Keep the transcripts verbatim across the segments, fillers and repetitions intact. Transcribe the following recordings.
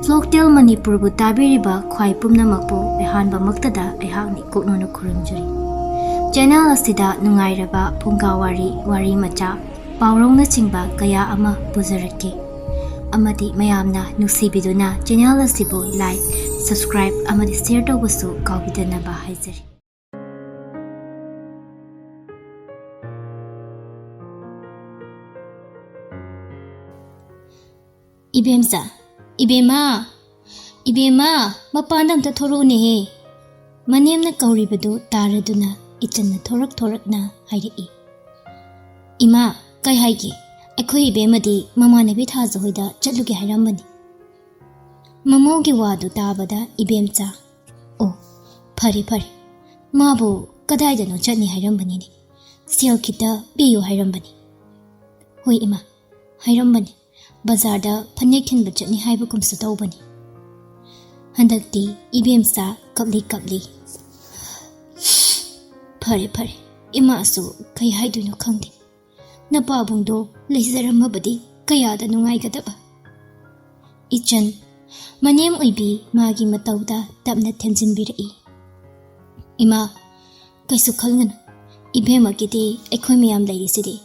Folktale ꯃꯅꯤꯄꯨꯔꯕꯨ ꯇꯥꯕꯤꯔꯤꯕ ꯈ꯭ꯋꯥꯏ ꯄꯨꯝꯅꯃꯛꯄꯨ ꯑꯍꯥꯟꯕꯃꯛꯇꯗ ꯑꯩꯍꯥꯛꯅ ꯏꯀꯣꯛꯅꯅ ꯈꯨꯔꯨꯝꯖꯔꯤ꯫ Channel ꯑꯁꯤꯗ ꯅꯨꯡꯉꯥꯏꯔꯕ ꯐꯨꯡꯒꯥ ꯋꯥꯔꯤ, ꯋꯥꯔꯤ ꯃꯆꯥ, ꯄꯥꯎꯔꯧꯅꯆꯤꯡꯕ ꯀꯌꯥ ꯑꯃ ꯄꯨꯖꯔꯛꯀꯦ꯫ ꯑꯃꯗꯤ ꯃꯌꯥꯝꯅ ꯅꯨꯡꯁꯤꯕꯤꯗꯨꯅ channel ꯑꯁꯤꯕꯨ like, subscribe ꯑꯃꯗꯤ share ꯇꯧꯕꯁꯨ ꯀꯥꯎꯕꯤꯗꯅꯕ ꯍꯥꯏꯖꯔꯤ꯫ ꯏꯕꯦꯝꯆꯥ, ꯏꯕꯦꯝꯃ, ꯏꯕꯦꯝꯃ, ꯃꯄꯥꯟꯗ ꯑꯝꯇ ꯊꯣꯔꯛꯎꯅꯦꯍꯦ꯫ ꯃꯅꯦꯝꯅ ꯀꯧꯔꯤꯕꯗꯨ ꯇꯥꯔꯗꯨꯅ ꯏꯆꯟꯅ ꯊꯣꯔꯛ ꯊꯣꯔꯛꯅ ꯍꯥꯏꯔꯛꯏ꯫ ꯏꯃꯥ, ꯀꯩ ꯍꯥꯏꯒꯦ? ꯑꯩꯈꯣꯏ ꯏꯕꯦꯝꯃꯗꯤ ꯃꯃꯥꯟꯅꯕꯤ ꯊꯥꯖ ꯍꯣꯏꯗ ꯆꯠꯂꯨꯒꯦ ꯍꯥꯏꯔꯝꯕꯅꯤ꯫ ꯃꯃꯧꯒꯤ ꯋꯥꯗꯨ ꯇꯥꯕꯗ ꯏꯕꯦꯝꯆꯥ, ꯑꯣ, ꯐꯔꯦ ꯐꯔꯦ, ꯃꯥꯕꯨ ꯀꯗꯥꯏꯗꯅꯣ ꯆꯠꯅꯤ ꯍꯥꯏꯔꯝꯕꯅꯤꯅꯦ, ꯁꯦꯜ ꯈꯤꯇ ꯄꯤꯌꯨ ꯍꯥꯏꯔꯝꯕꯅꯤ꯫ ꯍꯣꯏ ꯏꯃꯥ, ꯍꯥꯏꯔꯝꯕꯅꯤ, ꯕꯖꯥꯔꯗ ꯐꯅꯦꯛ ꯊꯤꯟꯕ ꯆꯠꯅꯤ ꯍꯥꯏꯕꯒꯨꯝꯁꯨ ꯇꯧꯕꯅꯤ꯫ ꯍꯟꯗꯛꯇꯤ ꯏꯕꯦꯝꯆꯥ ꯀꯞꯂꯤ ꯀꯞꯂꯤ꯫ ꯐꯔꯦ ꯐꯔꯦ, ꯏꯃꯥꯁꯨ ꯀꯩ ꯍꯥꯏꯗꯣꯏꯅꯣ ꯈꯪꯗꯦ꯫ ꯅꯄꯥꯕꯨꯡꯗꯣ ꯂꯩꯖꯔꯝꯃꯕꯗꯤ ꯀꯌꯥꯗ ꯅꯨꯡꯉꯥꯏꯒꯗꯕ꯫ ꯏꯆꯟ, ꯃꯅꯦꯝ ꯑꯣꯏꯕꯤ ꯃꯥꯒꯤ ꯃꯇꯧꯗ ꯇꯞꯅ ꯊꯦꯝꯖꯤꯟꯕꯤꯔꯛꯏ꯫ ꯏꯃꯥ, ꯀꯩꯁꯨ ꯈꯜꯒꯅꯨ, ꯏꯕꯦꯝꯃꯒꯤꯗꯤ ꯑꯩꯈꯣꯏ ꯃꯌꯥꯝ ꯂꯩꯔꯤꯁꯤꯗꯤ꯫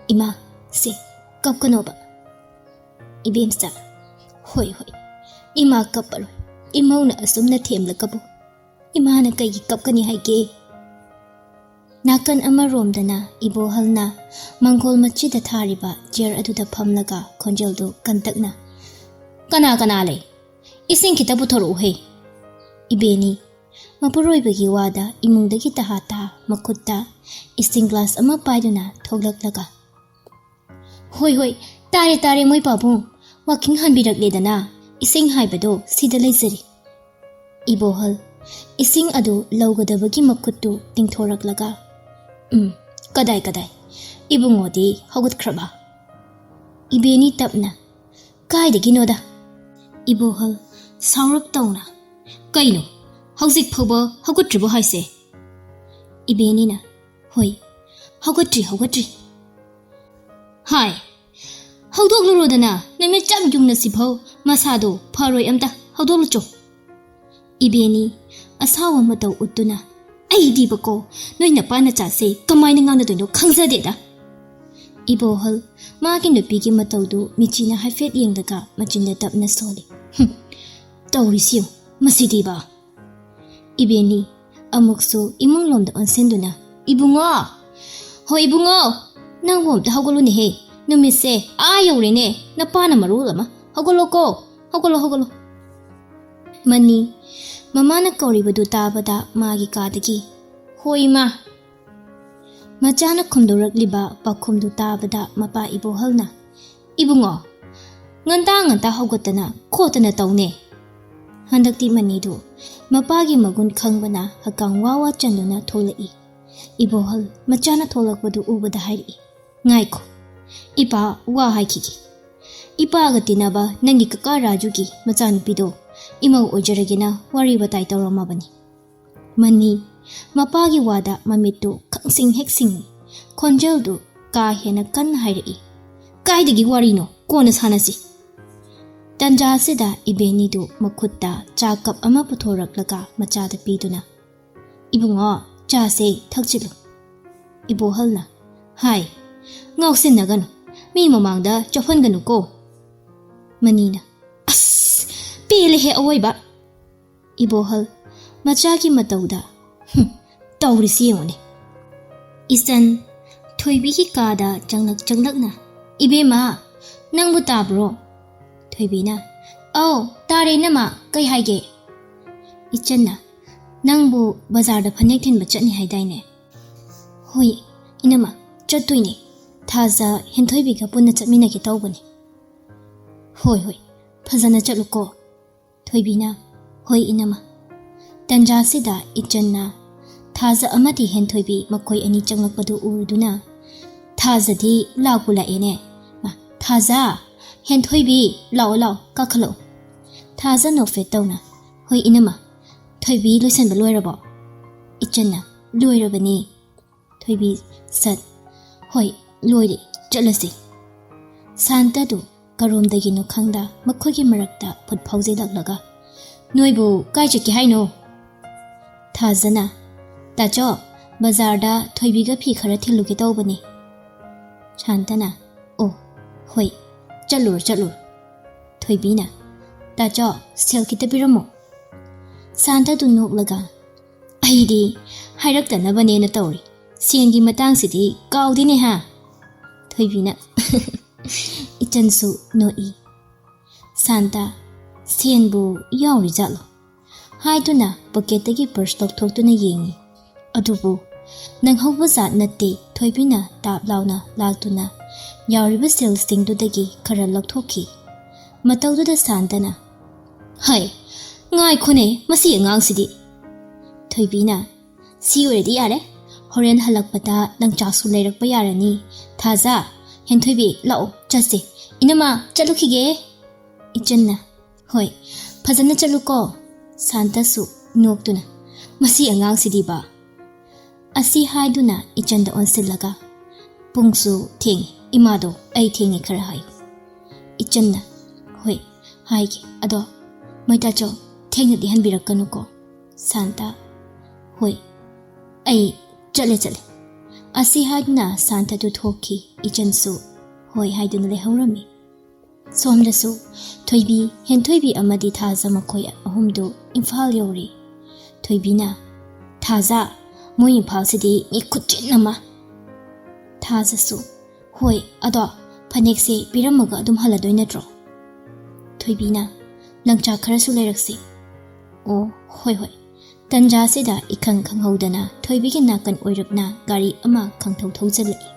ꯏꯃꯥ, ꯁꯦ, ꯀꯞꯀꯅꯣꯕ꯫ ꯏꯕꯦꯝꯆꯥ, ꯍꯣꯏ ꯍꯣꯏ, ꯏꯃꯥ ꯀꯞꯄꯔꯣꯏ, ꯏꯃꯧꯅ ꯑꯁꯨꯝꯅ ꯊꯦꯝꯂꯒꯕꯨ ꯏꯃꯥꯅ ꯀꯩꯒꯤ ꯀꯞꯀꯅꯤ ꯍꯥꯏꯒꯦ? ꯅꯥꯀꯟ ꯑꯃꯔꯣꯝꯗꯅ ꯏꯕꯣꯍꯜꯅ ꯃꯪꯒꯣꯜ ꯃꯆꯤꯗ ꯊꯥꯔꯤꯕ chair ꯑꯗꯨꯗ ꯐꯝꯂꯒ ꯈꯣꯟꯖꯦꯜꯗꯨ ꯀꯟꯇꯛꯅ, "ꯀꯅꯥ ꯀꯅꯥ ꯂꯩ? ꯏꯁꯤꯡ ꯈꯤꯇ ꯄꯨꯊꯣꯔꯛꯎꯍꯦ!" ꯏꯕꯦꯅꯤ, ꯃꯄꯨꯔꯣꯏꯕꯒꯤ ꯋꯥꯗ ꯏꯃꯨꯡꯗꯒꯤ ꯇꯍꯥ ꯇꯍꯥ ꯃꯈꯨꯠꯇ ꯏꯁꯤꯡ glass ꯑꯃ ꯄꯥꯏꯗꯨꯅ ꯊꯣꯛꯂꯛꯂꯒ, "ꯍꯣꯏ ꯍꯣꯏ, ꯇꯥꯔꯦ ꯇꯥꯔꯦ ꯃꯣꯏ ꯄꯥꯕꯨꯡ, ꯋꯥꯀꯤꯡ ꯍꯟꯕꯤꯔꯛꯂꯦꯗꯅ, ꯏꯁꯤꯡ ꯍꯥꯏꯕꯗꯣ ꯁꯤꯗ ꯂꯩꯖꯔꯤ꯫" ꯏꯕꯣꯍꯜ, ꯏꯁꯤꯡ ꯑꯗꯨ ꯂꯧꯒꯗꯕꯒꯤ ꯃꯈꯨꯠꯇꯨ ꯇꯤꯡꯊꯣꯔꯛꯂꯒ, "ꯎꯝ, ꯀꯗꯥꯏ ꯀꯗꯥꯏ? ꯏꯕꯨꯡꯉꯣꯗꯤ ꯍꯧꯒꯠꯈ꯭ꯔꯕ?" ꯏꯕꯦꯅꯤ ꯇꯞꯅ, "ꯀꯥꯏꯗꯒꯤꯅꯣꯗ?" ꯏꯕꯣꯍꯜ, ꯁꯥꯎꯔꯞ ꯇꯧꯅ, "ꯀꯩꯅꯣ, ꯍꯧꯖꯤꯛ ꯐꯥꯎꯕ ꯍꯧꯒꯠꯇ꯭ꯔꯤꯕꯣ ꯍꯥꯏꯁꯦ?" ꯏꯕꯦꯅꯤꯅ, "ꯍꯣꯏ, ꯍꯧꯒꯠꯇ꯭ꯔꯤ, ꯍꯧꯒꯠꯇ꯭ꯔꯤ꯫" "ꯍꯥꯏ, ꯍꯧꯗꯣꯛꯂꯨꯔꯣꯗꯅ, ꯅꯨꯃꯤꯠ ꯆꯞ ꯌꯨꯡꯅꯁꯤꯐꯥꯎ "ꯃꯁꯥꯗꯣ ꯐꯔꯣꯏ, ꯑꯝꯇ ꯍꯧꯗꯣꯛꯂꯨꯆꯣ꯫" ꯏꯕꯦꯟꯅꯤ ꯑꯁꯥꯎꯕ ꯃꯇꯧ ꯎꯠꯇꯨꯅ, "ꯑꯩꯗꯤꯕꯀꯣ, ꯅꯣꯏ ꯅꯄꯥ ꯅꯆꯥꯁꯦ ꯀꯃꯥꯏꯅ ꯉꯥꯡꯅꯗꯣꯏꯅꯣ ꯈꯪꯖꯗꯦꯗ꯫" ꯏꯕꯣꯍꯜ ꯃꯥꯒꯤ ꯅꯨꯄꯤꯒꯤ ꯃꯇꯧꯗꯨ ꯃꯤꯆꯤꯅ ꯍꯥꯏꯐꯦꯠ ꯌꯦꯡꯂꯒ ꯃꯆꯤꯟꯗ ꯇꯞꯅ ꯁꯣꯜꯂꯤ꯫ "ꯍꯨꯝ, ꯇꯧꯔꯤꯁꯤ ꯌꯦꯡꯉꯨ, ꯃꯁꯤꯗꯤꯕ꯫" ꯏꯕꯦꯟꯅꯤ ꯑꯃꯨꯛꯁꯨ ꯏꯃꯨꯡ ꯂꯣꯝꯗ ꯑꯣꯟꯁꯤꯟꯗꯨꯅ, "ꯏꯕꯨꯡꯉꯣ! ꯍꯣ ꯏꯕꯨꯡꯉꯣ! ꯅꯪꯕꯨ ꯑꯝꯇ ꯍꯧꯒꯠꯂꯨꯅꯦꯍꯦ! ꯅꯨꯃꯤꯠꯁꯦ ꯑꯥ ꯌꯧꯔꯦꯅꯦ! ꯅꯄꯥꯅ ꯃꯔꯣꯜ ꯑꯃ! ꯍꯧꯒꯠꯂꯣꯀꯣ! ꯍꯧꯒꯠꯂꯣ, ꯍꯧꯒꯠꯂꯣ!" ꯃꯅꯤ ꯃꯃꯥꯅ ꯀꯧꯔꯤꯕꯗꯨ ꯇꯥꯕꯗ ꯃꯥꯒꯤ ꯀꯥꯗꯒꯤ, "ꯍꯣꯏ, ꯏꯃꯥ!" ꯃꯆꯥꯅ ꯈꯨꯝꯗꯣꯔꯛꯂꯤꯕ ꯄꯥꯎꯈꯨꯝꯗꯨ ꯇꯥꯕꯗ ꯃꯄꯥ ꯏꯕꯣꯍꯜꯅ, "ꯏꯕꯨꯡꯉꯣ, ꯉꯟꯇꯥ ꯉꯟꯇꯥ ꯍꯧꯒꯠꯇꯅ ꯈꯣꯠꯇꯅ ꯇꯧꯅꯦ!" ꯍꯟꯗꯛꯇꯤ ꯃꯅꯤꯗꯨ ꯃꯄꯥꯒꯤ ꯃꯒꯨꯟ ꯈꯪꯕꯅ ꯍꯛꯀꯥꯝ ꯋꯥ ꯋꯥ ꯆꯟꯗꯨꯅ ꯊꯣꯛꯂꯛꯏ꯫ ꯏꯕꯣꯍꯜ ꯃꯆꯥꯅ ꯊꯣꯛꯂꯛꯄꯗꯨ ꯎꯕꯗ ꯍꯥꯏꯔꯛꯏ, "ꯉꯥꯏꯈꯣ, ꯏꯄꯥ ꯋꯥ ꯍꯥꯏꯈꯤꯒꯦ꯫ ꯏꯄꯥꯒ ꯇꯤꯟꯅꯕ ꯅꯪꯒꯤ ꯀꯀꯥ ꯔꯥꯖꯨꯒꯤ ꯃꯆꯥꯅꯨꯄꯤꯗꯣ ꯏꯃꯧ ꯑꯣꯏꯖꯔꯒꯦꯅ ꯋꯥꯔꯤ ꯋꯥꯇꯥꯏ ꯇꯧꯔꯝꯃꯕꯅꯤ꯫" ꯃꯅꯤ ꯃꯄꯥꯒꯤ ꯋꯥꯗ ꯃꯃꯤꯠꯇꯨ ꯈꯪꯁꯤꯡ ꯍꯦꯛ ꯁꯤꯡꯏ꯫ ꯈꯣꯟꯖꯦꯜꯗꯨ ꯀꯥ ꯍꯦꯟꯅ ꯀꯟꯅ ꯍꯥꯏꯔꯛꯏ, "ꯀꯥꯏꯗꯒꯤ ꯋꯥꯔꯤꯅꯣ? ꯀꯣꯟꯅ ꯁꯥꯟꯅꯁꯤ꯫" ꯇꯟꯖꯥꯁꯤꯗ ꯏꯕꯦꯟꯅꯤꯗꯨ ꯃꯈꯨꯠꯇ ꯆꯥ ꯀꯞ ꯑꯃ ꯄꯨꯊꯣꯔꯛꯂꯒ ꯃꯆꯥꯗ ꯄꯤꯗꯨꯅ, "ꯏꯕꯨꯡꯉꯣ, ꯆꯥꯁꯦ, ꯊꯛꯆꯤꯜꯂꯨ꯫" ꯏꯕꯣꯍꯜꯅ, "ꯍꯥꯏ, ꯉꯥꯎꯁꯤꯟꯅꯒꯅꯨ, ꯃꯤ ꯃꯃꯥꯡꯗ ꯆꯣꯞꯍꯟꯒꯅꯨꯀꯣ꯫" ꯃꯅꯤꯅ, "ꯑꯁ, ꯄꯦꯜꯂꯦꯍꯦ ꯑꯋꯣꯏꯕ!" ꯏꯕꯣꯍꯜ ꯃꯆꯥꯒꯤ ꯃꯇꯧꯗ, "ꯍꯨꯝ, ꯇꯧꯔꯤꯁꯤ ꯌꯦꯡꯉꯨꯅꯦ꯫" ꯏꯆꯟ ꯊꯣꯏꯕꯤꯒꯤ ꯀꯥꯗ ꯆꯪꯂꯛ ꯆꯪꯂꯛꯅ, "ꯏꯕꯦꯝꯃ, ꯅꯪꯕꯨ ꯇꯥꯕ꯭ꯔꯣ?" ꯊꯣꯏꯕꯤꯅ, "ꯑꯧ, ꯇꯥꯔꯦ ꯏꯅꯝꯃ, ꯀꯩ ꯍꯥꯏꯒꯦ?" ꯏꯆꯟꯅ, "ꯅꯪꯕꯨ ꯕꯖꯥꯔꯗ ꯐꯅꯦꯛ ꯊꯤꯟꯕ ꯆꯠꯅꯤ ꯍꯥꯏꯗꯥꯏꯅꯦ?" "ꯍꯣꯏ ꯏꯅꯝꯃ, ꯆꯠꯇꯣꯏꯅꯦ꯫ ꯊꯥꯖ ꯍꯦꯟꯊꯣꯏꯕꯤꯒ ꯄꯨꯟꯅ ꯆꯠꯃꯤꯟꯅꯒꯦ ꯇꯧꯕꯅꯦ꯫" "ꯍꯣꯏ, ꯍꯣꯏ, ꯐꯖꯅ ꯆꯠꯂꯨꯀꯣ꯫" ꯊꯣꯏꯕꯤꯅ, "ꯍꯣꯏ ꯏꯅꯝꯃ꯫" ꯇꯟꯖꯥꯁꯤꯗ ꯏꯆꯟꯅ ꯊꯥꯖ ꯑꯃꯗꯤ ꯍꯦꯟꯊꯣꯏꯕꯤ ꯃꯈꯣꯏ ꯑꯅꯤ ꯆꯪꯂꯛꯄꯗꯨ ꯎꯔꯗꯨꯅ, "ꯊꯥꯖꯗꯤ ꯂꯥꯛꯄꯨ ꯂꯥꯛꯑꯦꯅꯦ꯫ ꯃꯥ, ꯊꯥꯖ, ꯍꯦꯟꯊꯣꯏꯕꯤ, ꯂꯥꯛꯑꯣ, ꯂꯥꯛꯑꯣ, ꯀꯥꯈꯠꯂꯛꯑꯣ꯫" ꯊꯥꯖ ꯅꯣꯛꯐꯦꯠ ꯇꯧꯅ, "ꯍꯣꯏ ꯏꯅꯝꯃ꯫ ꯊꯣꯏꯕꯤ, ꯂꯣꯏꯁꯟꯕ ꯂꯣꯏꯔꯕꯣ?" ꯏꯆꯟꯅ, "ꯂꯣꯏꯔꯕꯅꯤ꯫" ꯊꯣꯏꯕꯤ, ꯁꯠ, "ꯍꯣꯏ, ꯂꯣꯏꯔꯦ, ꯆꯠꯂꯁꯤ꯫" ꯁꯥꯟꯇꯗꯨ ꯀꯔꯣꯝꯗꯒꯤꯅꯣ ꯈꯪꯗ ꯃꯈꯣꯏꯒꯤ ꯃꯔꯛꯇ ꯐꯨꯠ ꯐꯥꯎꯖꯤꯜꯂꯛꯂꯒ, "ꯅꯣꯏꯕꯨ ꯀꯥꯏ ꯆꯠꯀꯦ ꯍꯥꯏꯅꯣ?" ꯊꯥꯖꯅ, "ꯇꯥꯆꯧ, ꯕꯖꯥꯔꯗ ꯊꯣꯏꯕꯤꯒ ꯐꯤ ꯈꯔ ꯊꯤꯜꯂꯨꯒꯦ ꯇꯧꯕꯅꯤ꯫" ꯁꯥꯟꯇꯅ, "ꯑꯣ, ꯍꯣꯏ, ꯆꯠꯂꯨꯔꯣ, ꯆꯠꯂꯨꯔꯣ꯫" ꯊꯣꯏꯕꯤꯅ, "ꯇꯥꯆꯧ, ꯁꯦꯜ ꯈꯤꯇ ꯄꯤꯔꯝꯃꯣ꯫" ꯁꯥꯟꯇꯗꯨ ꯅꯣꯛꯂꯒ, "ꯑꯩꯗꯤ ꯍꯥꯏꯔꯛꯇꯅꯕꯅꯦꯅ ꯇꯧꯔꯤ꯫ ꯁꯦꯟꯒꯤ ꯃꯇꯥꯡꯁꯤꯗꯤ ꯀꯥꯎꯗꯦꯅꯦ ꯍꯥ?" ꯊꯣꯏꯕꯤꯅ, ꯏꯆꯟꯁꯨ ꯅꯣꯛꯏ꯫ ꯁꯥꯟꯇ, "ꯁꯦꯟꯕꯨ ꯌꯥꯎꯔꯤꯖꯥꯠꯂꯣ?" ꯍꯥꯏꯗꯨꯅ ꯄꯣꯀꯦꯠꯇꯒꯤ ꯄꯔꯁ ꯂꯧꯊꯣꯛꯇꯨꯅ ꯌꯦꯡꯉꯤ꯫ ꯑꯗꯨꯕꯨ ꯅꯪꯍꯧꯕ ꯖꯥꯠ ꯅꯠꯇꯦ꯫ ꯊꯣꯏꯕꯤꯅ ꯇꯥꯞ ꯂꯥꯎꯅ ꯂꯥꯛꯇꯨꯅ ꯌꯥꯎꯔꯤꯕ ꯁꯦꯜꯁꯤꯡꯗꯨꯗꯒꯤ ꯈꯔ ꯂꯧꯊꯣꯛꯈꯤ꯫ ꯃꯇꯧꯗꯨꯗ ꯁꯥꯟꯇꯅ, "ꯍꯩ, ꯉꯥꯏꯈꯣꯅꯦ, ꯃꯁꯤ ꯑꯉꯥꯡꯁꯤꯗꯤ꯫" ꯊꯣꯏꯕꯤꯅ, "ꯁꯤ ꯑꯣꯏꯔꯗꯤ ꯌꯥꯔꯦ꯫ ꯍꯣꯔꯦꯟ ꯍꯜꯂꯛꯄꯗ ꯂꯪꯆꯥꯛꯁꯨ ꯂꯩꯔꯛꯄ ꯌꯥꯔꯅꯤ꯫ ꯊꯥꯖ, ꯍꯦꯟꯊꯣꯏꯕꯤ, ꯂꯥꯛꯑꯣ, ꯆꯠꯁꯦ꯫ ꯏꯅꯝꯃ, ꯆꯠꯂꯨꯈꯤꯒꯦ꯫" ꯏꯆꯟꯅ, "ꯍꯣꯏ, ꯐꯖꯅ ꯆꯠꯂꯨꯀꯣ꯫" ꯁꯥꯟꯇꯁꯨ ꯅꯣꯛꯇꯨꯅ, "ꯃꯁꯤ ꯑꯉꯥꯡꯁꯤꯗꯤꯕ꯫" ꯑꯁꯤ ꯍꯥꯏꯗꯨꯅ ꯏꯆꯟꯗ ꯑꯣꯟꯁꯤꯜꯂꯒ, "ꯄꯨꯡꯁꯨ ꯊꯦꯡꯉꯦ, ꯏꯃꯥꯗꯣ ꯑꯩ ꯊꯦꯡꯉꯦ ꯈꯔ ꯍꯥꯏꯌꯨ꯫" ꯏꯆꯟꯅ, "ꯍꯣꯏ, ꯍꯥꯏꯒꯦ꯫ ꯑꯗꯣ ꯃꯣꯏꯇꯥꯆꯧ, ꯊꯦꯡꯅꯗꯤ ꯍꯟꯕꯤꯔꯛꯀꯅꯨꯀꯣ꯫" ꯁꯥꯟꯇ, "ꯍꯣꯏ, ꯑꯩ ꯆꯠꯂꯦ, ꯆꯠꯂꯦ꯫" ꯑꯁꯤ ꯍꯥꯏꯗꯨꯅ ꯁꯥꯟꯇꯗꯨ ꯊꯣꯛꯈꯤ꯫ ꯏꯆꯟꯁꯨ "ꯍꯣꯏ" ꯍꯥꯏꯗꯨꯅ ꯂꯩꯍꯧꯔꯝꯃꯤ꯫ ꯁꯣꯝꯗꯁꯨ ꯊꯣꯏꯕꯤ, ꯍꯦꯟꯊꯣꯏꯕꯤ ꯑꯃꯗꯤ ꯊꯥꯖ ꯃꯈꯣꯏ ꯑꯍꯨꯝꯗꯨ ꯏꯝꯐꯥꯜ ꯌꯧꯔꯦ꯫ ꯊꯣꯏꯕꯤꯅ, "ꯊꯥꯖ, ꯃꯣꯏ ꯏꯝꯐꯥꯜꯁꯤꯗꯤ ꯃꯤ ꯈꯨꯆꯤꯟ ꯑꯃ꯫" ꯊꯥꯖꯁꯨ, "ꯍꯣꯏ, ꯑꯗꯣ ꯐꯅꯦꯛꯁꯦ ꯄꯤꯔꯝꯃꯒ ꯑꯗꯨꯝ ꯍꯜꯂꯗꯣꯏ ꯅꯠꯇ꯭ꯔꯣ?" ꯊꯣꯏꯕꯤꯅ, "ꯂꯪꯆꯥꯛ ꯈꯔꯁꯨ ꯂꯩꯔꯛꯁꯤ꯫" "ꯑꯣ, ꯍꯣꯏ, ꯍꯣꯏ꯫" ꯇꯟꯖꯥꯁꯤꯗ ꯏꯈꯪ ꯈꯪꯍꯧꯗꯅ ꯊꯣꯏꯕꯤꯒꯤ ꯅꯥꯀꯟ ꯑꯣꯏꯔꯞꯅ ꯒꯥꯔꯤ ꯑꯃ ꯈꯪꯊꯧ ꯊꯧꯖꯤꯜꯂꯛꯏ꯫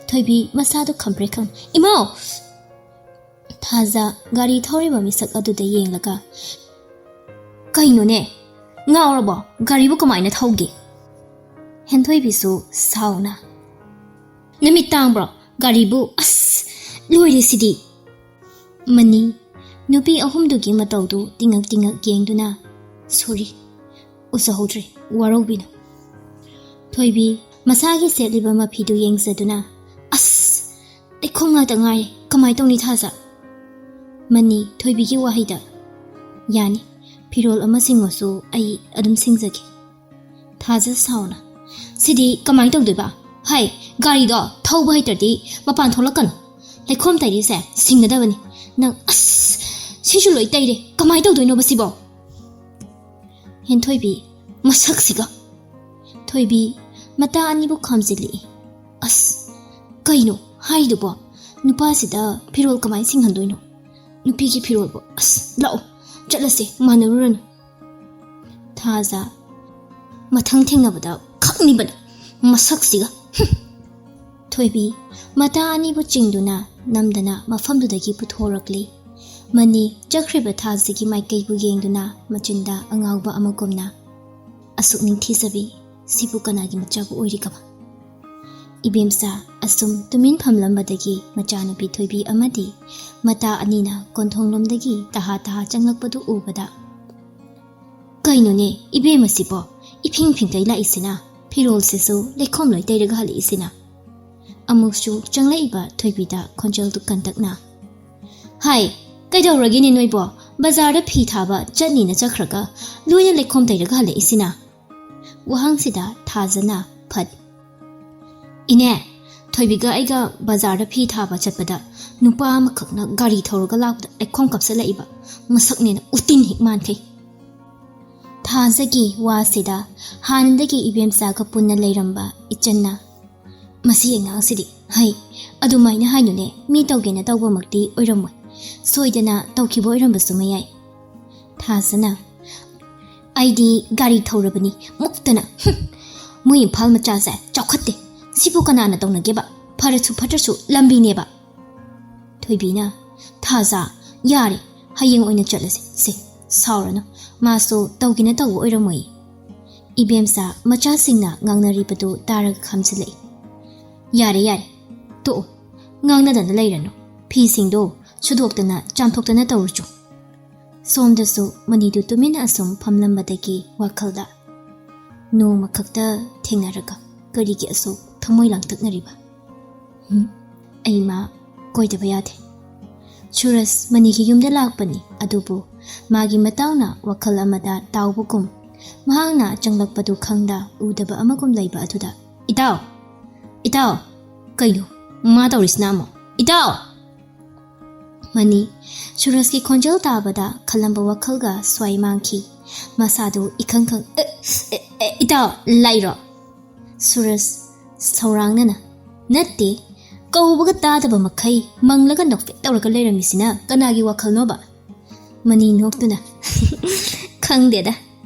ꯊꯣꯏꯕꯤ ꯃꯁꯥꯗꯨ ꯈꯪꯄ꯭ꯔꯦꯛ ꯈꯪ, "ꯏꯃꯥꯎ!" ꯊꯥꯖ ꯒꯥꯔꯤ ꯊꯧꯔꯤꯕ ꯃꯤꯁꯛ ꯑꯗꯨꯗ ꯌꯦꯡꯂꯒ, "ꯀꯩꯅꯣꯅꯦ? ꯉꯥꯎꯔꯕꯣ? ꯒꯥꯔꯤꯕꯨ ꯀꯃꯥꯏꯅ ꯊꯧꯒꯦ?" ꯍꯦꯟꯊꯣꯏꯕꯤꯁꯨ ꯁꯥꯎꯅ, "ꯅꯃꯤꯠ ꯇꯥꯡꯕ꯭ꯔꯣ? ꯒꯥꯔꯤꯕꯨ, ꯑꯁ, ꯂꯣꯏꯔꯦ ꯁꯤꯗꯤ!" ꯃꯅꯤ, ꯅꯨꯄꯤ ꯑꯍꯨꯝꯗꯨꯒꯤ ꯃꯇꯧꯗꯨ ꯇꯤꯡꯉꯛ ꯇꯤꯡꯉꯛ ꯌꯦꯡꯗꯨꯅ, "ꯁꯣꯔꯤ, ꯎꯖꯍꯧꯗ꯭ꯔꯦ, ꯋꯥꯔꯧꯕꯤꯅꯨ꯫" ꯊꯣꯏꯕꯤ ꯃꯁꯥꯒꯤ ꯁꯦꯠꯂꯤꯕ ꯃꯐꯤꯗꯨ ꯌꯦꯡꯖꯗꯨꯅ, "ꯑꯁ, ꯂꯩꯈꯣꯝ ꯉꯥꯛꯇ ꯉꯥꯏꯔꯦ, ꯀꯃꯥꯏ ꯇꯧꯅꯤ ꯊꯥꯖ?" ꯃꯅꯤ ꯊꯣꯏꯕꯤꯒꯤ ꯋꯥꯍꯩꯗ, "ꯌꯥꯅꯤ, ꯐꯤꯔꯣꯜ ꯑꯃ ꯁꯤꯡꯉꯁꯨ ꯑꯩ ꯑꯗꯨꯝ ꯁꯤꯡꯖꯒꯦ"꯫ ꯊꯥꯖ ꯁꯥꯎꯅ, "ꯁꯤꯗꯤ ꯀꯃꯥꯏꯅ ꯇꯧꯗꯣꯏꯕ? ꯍꯥꯏ, ꯒꯥꯔꯤꯗꯣ ꯊꯧꯕ ꯍꯩꯇ꯭ꯔꯗꯤ ꯃꯄꯥꯟ ꯊꯣꯛꯂꯛꯀꯅꯨ꯫ ꯂꯩꯈꯣꯝ ꯇꯩꯔꯤꯁꯦ ꯁꯤꯡꯒꯗꯕꯅꯤ꯫ ꯅꯪ, ꯑꯁ, ꯁꯤꯁꯨ ꯂꯣꯏ ꯇꯩꯔꯦ, ꯀꯃꯥꯏꯅ ꯇꯧꯗꯣꯏꯅꯣꯕ ꯁꯤꯕꯣ?" ꯍꯦꯟꯊꯣꯏꯕꯤ, ꯃꯁꯛꯁꯤꯒ꯫ ꯊꯣꯏꯕꯤ, ꯃꯇꯥ ꯑꯅꯤꯕꯨ ꯈꯥꯝꯖꯤꯜꯂꯛꯏ꯫ "ꯑꯁ, ꯀꯩꯅꯣ ꯍꯥꯏꯗꯨꯕꯣ? ꯅꯨꯄꯥꯁꯤꯗ ꯐꯤꯔꯣꯜ ꯀꯃꯥꯏꯅ ꯁꯤꯡꯍꯟꯗꯣꯏꯅꯣ? ꯅꯨꯄꯤꯒꯤ ꯐꯤꯔꯣꯜꯕꯨ, ꯑꯁ, ꯂꯥꯛꯑꯣ, ꯆꯠꯂꯁꯦ, ꯃꯥꯟꯅꯔꯨꯔꯅꯨ"꯫ ꯊꯥꯖ, "ꯃꯊꯪ ꯊꯦꯡꯅꯕꯗ ꯈꯪꯅꯤꯕꯅ ꯃꯁꯛꯁꯤꯒ"꯫ ꯍꯨꯝ꯫ ꯊꯣꯏꯕꯤ, ꯃꯇꯥ ꯑꯅꯤꯕꯨ ꯆꯤꯡꯗꯨꯅ ꯅꯝꯗꯅ ꯃꯐꯝꯗꯨꯗꯒꯤ ꯄꯨꯊꯣꯔꯛꯂꯤ꯫ ꯃꯅꯤ ꯆꯠꯈ꯭ꯔꯤꯕ ꯊꯥꯖꯒꯤ ꯃꯥꯏꯀꯩꯕꯨ ꯌꯦꯡꯗꯨꯅ ꯃꯆꯤꯟꯗ ꯑꯉꯥꯎꯕ ꯑꯃꯒꯨꯝꯅ, "ꯑꯁꯨꯛ ꯅꯤꯡꯊꯤꯖꯕꯤ, ꯁꯤꯕꯨ ꯀꯅꯥꯒꯤ ꯃꯆꯥꯕꯨ ꯑꯣꯏꯔꯤꯒꯕ?" ꯏꯕꯦꯝꯆꯥ ꯑꯁꯨꯝ ꯇꯨꯃꯤꯟ ꯐꯝꯂꯝꯕꯗꯒꯤ ꯃꯆꯥꯅꯨꯄꯤ ꯊꯣꯏꯕꯤ ꯑꯃꯗꯤ ꯃꯇꯥ ꯑꯅꯤꯅ ꯀꯣꯟꯊꯣꯡꯂꯣꯝꯗꯒꯤ ꯇꯍꯥ ꯇꯍꯥ ꯆꯪꯂꯛꯄꯗꯨ ꯎꯕꯗ, "ꯀꯩꯅꯣꯅꯦ ꯏꯕꯦꯝꯃꯁꯤꯕꯣ, ꯏꯐꯤꯡ ꯐꯤꯡꯒꯩ ꯂꯥꯛꯏꯁꯤꯅ? ꯐꯤꯔꯣꯜꯁꯤꯁꯨ ꯂꯩꯈꯣꯝ ꯂꯣꯏ ꯇꯩꯔꯒ ꯍꯜꯂꯛꯏꯁꯤꯅ?" ꯑꯃꯨꯛꯁꯨ ꯆꯪꯂꯛꯏꯕ ꯊꯣꯏꯕꯤꯗ ꯈꯣꯟꯖꯦꯜꯗꯨ ꯀꯟꯇꯛꯅ, "ꯍꯥꯏ, ꯀꯩꯗꯧꯔꯒꯦꯅꯦ ꯅꯣꯏꯕꯣ? ꯕꯖꯥꯔꯗ ꯐꯤ ꯊꯥꯕ ꯆꯠꯅꯤꯅ ꯆꯠꯈ꯭ꯔꯒ ꯂꯣꯏꯅ ꯂꯩꯈꯣꯝ ꯇꯩꯔꯒ ꯍꯜꯂꯛꯏꯁꯤꯅ?" ꯋꯥꯍꯪꯁꯤꯗ ꯊꯥꯖꯅ ꯐꯠ, "ꯏꯅꯦ, ꯊꯣꯏꯕꯤꯒ ꯑꯩꯒ ꯕꯖꯥꯔꯗ ꯐꯤ ꯊꯥꯕ ꯆꯠꯄꯗ ꯅꯨꯄꯥ ꯑꯃꯈꯛꯅ ꯒꯥꯔꯤ ꯊꯧꯔꯒ ꯂꯥꯛꯄꯗ ꯂꯩꯈꯣꯝ ꯀꯥꯞꯁꯤꯜꯂꯛꯏꯕ꯫ ꯃꯁꯛꯅꯦꯅ ꯎꯇꯤꯟ ꯍꯦꯛ ꯃꯥꯟꯈꯩ"꯫ ꯊꯥꯖꯒꯤ ꯋꯥꯁꯤꯗ ꯍꯥꯟꯅꯗꯒꯤ ꯏꯕꯦꯝꯆꯥꯒ ꯄꯨꯟꯅ ꯂꯩꯔꯝꯕ ꯏꯆꯟꯅ, "ꯃꯁꯤ ꯑꯉꯥꯡꯁꯤꯗꯤ, ꯍꯩ, ꯑꯗꯨꯃꯥꯏꯅ ꯍꯥꯏꯅꯨꯅꯦ, ꯃꯤ ꯇꯧꯒꯦꯅ ꯇꯧꯕꯃꯛꯇꯤ ꯑꯣꯏꯔꯝꯃꯣꯏ, ꯁꯣꯏꯗꯅ ꯇꯧꯈꯤꯕ ꯑꯣꯏꯔꯝꯕꯁꯨ ꯃꯌꯥꯏ"꯫ ꯊꯥꯖꯅ, "ꯑꯩꯗꯤ ꯒꯥꯔꯤ ꯊꯧꯔꯕꯅꯤ, ꯃꯨꯛꯇꯅ꯫ ꯍꯨꯝ, ꯃꯣꯏ ꯏꯝꯐꯥꯜ ꯃꯆꯥꯁꯦ ꯆꯥꯎꯈꯠꯇꯦ꯫ ꯁꯤꯕꯨ ꯀꯅꯥꯅ ꯇꯧꯅꯒꯦꯕ? ꯐꯔꯁꯨ ꯐꯠꯇ꯭ꯔꯁꯨ ꯂꯝꯕꯤꯅꯦꯕ"꯫ ꯊꯣꯏꯕꯤꯅ, "ꯊꯥꯖ, ꯌꯥꯔꯦ, ꯍꯌꯦꯡ ꯑꯣꯏꯅ ꯆꯠꯂꯁꯦ꯫ ꯁꯦ, ꯁꯥꯎꯔꯅꯨ, ꯃꯥꯁꯨ ꯇꯧꯒꯦꯅ ꯇꯧꯕ ꯑꯣꯏꯔꯝꯃꯣꯏ"꯫ ꯏꯕꯦꯝꯆꯥ ꯃꯆꯥꯁꯤꯡꯅ ꯉꯥꯡꯅꯔꯤꯕꯗꯨ ꯇꯥꯔꯒ ꯈꯥꯝꯖꯤꯜꯂꯛꯏ꯫ "ꯌꯥꯔꯦ, ꯌꯥꯔꯦ, ꯇꯣꯛꯑꯣ, ꯉꯥꯡꯅꯗꯅ ꯂꯩꯔꯅꯨ꯫ ꯐꯤꯁꯤꯡꯗꯣ ꯁꯨꯗꯣꯛꯇꯅ ꯆꯥꯝꯊꯣꯛꯇꯅ ꯇꯧꯔꯨꯆꯣ"꯫ ꯁꯣꯝꯗꯁꯨ ꯃꯅꯤꯗꯨ ꯇꯨꯃꯤꯟꯅ ꯑꯁꯨꯝ ꯐꯝꯂꯝꯕꯗꯒꯤ ꯋꯥꯈꯜꯗ, "ꯅꯣꯡꯃ ꯈꯛꯇ ꯊꯦꯡꯅꯔꯒ ꯀꯔꯤꯒꯤ ꯑꯁꯨꯛ ꯊꯃꯣꯏ ꯂꯥꯡꯇꯛꯅꯔꯤꯕ? ꯍꯨꯝ, ꯑꯩ ꯃꯥ ꯀꯣꯏꯗꯕ ꯌꯥꯗꯦ"꯫ ꯁꯨꯔꯖ ꯃꯅꯤꯒꯤ ꯌꯨꯝꯗ ꯂꯥꯛꯄꯅꯤ, ꯑꯗꯨꯕꯨ ꯃꯥꯒꯤ ꯃꯇꯥꯎꯅ ꯋꯥꯈꯜ ꯑꯃꯗ ꯇꯥꯎꯕꯒꯨꯝ, ꯃꯍꯥꯛꯅ ꯆꯪꯂꯛꯄꯗꯨ ꯈꯪꯗ ꯎꯗꯕ ꯑꯃꯒꯨꯝ ꯂꯩꯕ ꯑꯗꯨꯗ, "ꯏꯇꯥꯎ! ꯏꯇꯥꯎ!" "ꯀꯩꯅꯣ ꯃꯥ ꯇꯧꯔꯤꯁꯤꯅ ꯑꯃꯨꯛ? ꯏꯇꯥꯎ!" ꯃꯅꯤ ꯁꯨꯔꯖꯀꯤ ꯈꯣꯟꯖꯦꯜ ꯇꯥꯕꯗ ꯈꯜꯂꯝꯕ ꯋꯥꯈꯜꯒ ꯁ꯭ꯋꯥꯏ ꯃꯥꯡꯈꯤ꯫ ꯃꯁꯥꯗꯨ ꯏꯈꯪ ꯈꯪ, "ꯑꯦ, ꯑꯦ, ꯑꯦ, ꯏꯇꯥꯎ, ꯂꯥꯛꯏꯔꯣ?" ꯁꯨꯔꯖ ꯁꯧꯔꯥꯡꯅꯅ, "ꯅꯠꯇꯦ, ꯀꯧꯕꯒ ꯇꯥꯗꯕ ꯃꯈꯩ ꯃꯪꯂꯒ ꯅꯣꯛꯐꯦꯠ ꯇꯧꯔꯒ ꯂꯩꯔꯝꯃꯤꯁꯤꯅ ꯀꯅꯥꯒꯤ ꯋꯥꯈꯜꯅꯣꯕ?" ꯃꯅꯤ ꯅꯣꯛꯇꯨꯅ, "ꯈꯪꯗꯦꯗ,